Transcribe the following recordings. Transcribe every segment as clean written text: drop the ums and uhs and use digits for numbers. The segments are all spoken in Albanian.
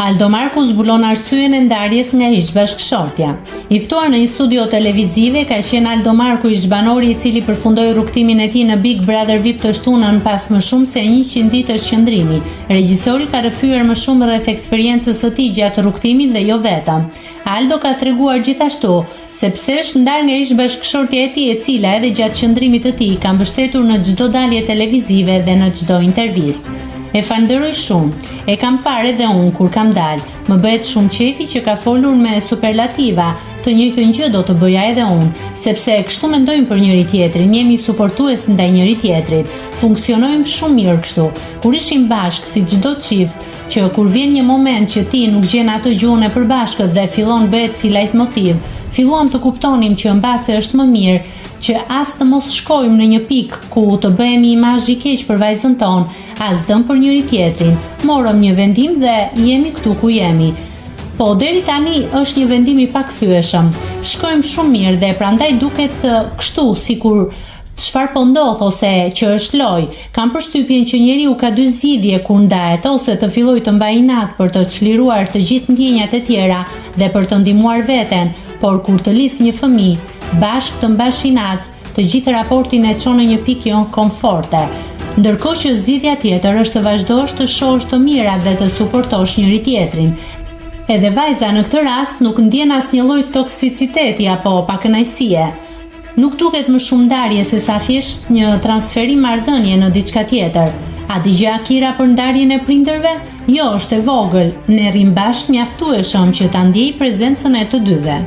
Aldo Marku zbulon arsyen e ndarjes nga ish-bashkëshortja. I ftuar në një studio televizive ka qenë Aldo Marku, ish-banori i cili përfundoi rrugëtimin e tij në Big Brother VIP të shtunën pas më shumë se 100 ditësh qëndrimi. Regjisori ka rrëfyer më shumë rreth eksperiencës së tij gjatë rrugëtimit dhe jo vetëm. Aldo ka treguar gjithashtu se pse është ndarë nga ish-bashkëshortja e tij e cila edhe gjatë qëndrimit të tij ka mbështetur në çdo dalje televizive dhe në çdo intervistë. E falënderoj shumë. E kam parë edhe unë kur kam dalë. Më bëhet shumë qejfi që ka folur me superlativa. Të njëjtën gjë do të bëja edhe unë, sepse kështu mendojmë për njëri-tjetrin, jemi suportues ndaj njëri-tjetrit. Funksionojmë shumë mirë kështu. Kur ishim bashkë si çdo çift, që kur vjen një moment që ti nuk gjen atë gjuhën e përbashkët dhe fillon bëhet si lajtmotiv, filluam të kuptonim që mbase është më mirë që as të mos shkojmë në një pikë ku të bëhemi imazh i keq për vajzën tonë, as dëm për njëri-tjetrin. Morëm një vendim dhe jemi këtu ku jemi. Po deri tani është një vendim i pakthyeshëm. Shkojmë shumë mirë dhe prandaj duket kështu sikur çfarë po ndodh ose që është lojë. Kam përshtypjen që njeriu ka dy zgjidhje kur ndahet ose të fillojë të mbajë inat për të çliruar të gjithë ndjenjat e tjera dhe për të ndihmuar veten, por kur të lidh një fëmijë, bashkë të mbash inat, të gjithë raportin e çon në një pikë jo komforte. Ndërkohë që zgjidhja tjetër është të vazhdosh të shohësh të mirat dhe të suportosh njëri-tjetrin. Edhe vajza në këtë rast nuk ndjen asnjë lloj toksiciteti apo pakënaqësie. Nuk duket më shumë ndarje se sa thjesht një transferim marrëdhënie në diçka tjetër. A di gjë Akira për ndarjen e prindërve? Jo, është e vogël. Ne rrimë bashkë mjaftueshëm që ta ndjej prezencën e të dyve.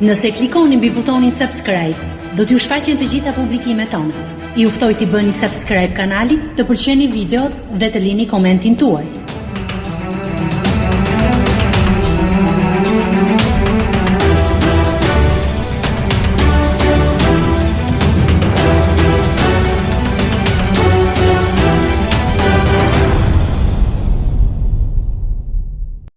Nëse klikoni mbi butonin subscribe, do t'ju shfaqen të gjitha publikimet tona. Ju ftoj t'i bëni subscribe kanalit, të pëlqeni videot dhe të lini komentin tuaj.